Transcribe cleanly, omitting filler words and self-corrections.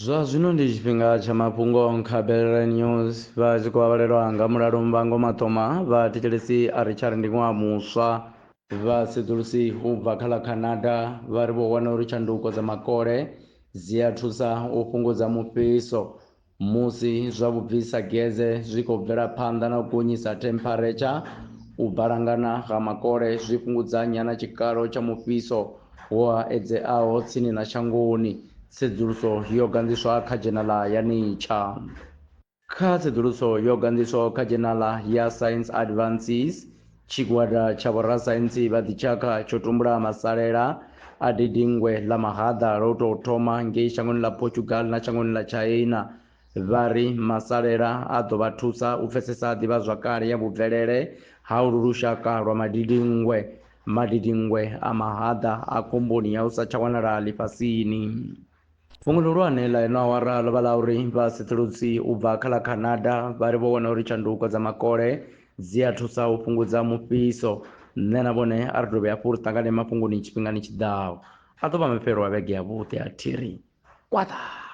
Zwa zwino ndi tshifhinga tsha mafhungo kha Belre News vha tshi khou avhalelwa nga Mulalo Mbango Maṱoma vha thetshelesi a ri tsha ri ndi ṅwaha muswa. Vha sedzulusi u bva kha ḽa Canada vha ri vho wana uri tshanduko dza makole dzi a thusa u fhungudza mufhiso musi zwa vhubvisa geze zwi khou bvela phanḓa na u gonyisa temperature. U balangana ha makole zwi fhungudza nyana tshikalo tsha mufhiso wo edzeaho tsini na shangoni. Tsedzuluso yo ganḓiswa kha dzhenala ya Nature. Kha tsedzuluso yo ganḓiswaho kha dzhenala ya Science Advances, tshigwada tsha vhorasaintsi vha dzitshakha tsho tumbula masalela a didingwe ḽa mahaḓa lwa u tou thoma ngei shangoni ḽa Portugal na shangoni ḽa China. Vha ri masalela a ḓo vha thusa u pfesesa ḓivhazwakale ya vhubvelele ha ulu lushaka lwa madidingwe. Madidingwe a mahaḓa a khomboni ya u sa tsha wanala ḽifhasini. Fhungo ḽihulwane ḽa ino awara ḽo vha ḽa uri vhasedzulusi u bva kha ḽa Canada vha ri vho wana uri tshanduko dza makole dzi a thusa u fhungudza mufhiso. Nṋe na vhone a ri dovhe hafhu ri ṱangane mafhungoni tshifhingani tshi ḓaho. A ḓo vha mafhelo a vhege yavhuḓi a thiri kwaṱa!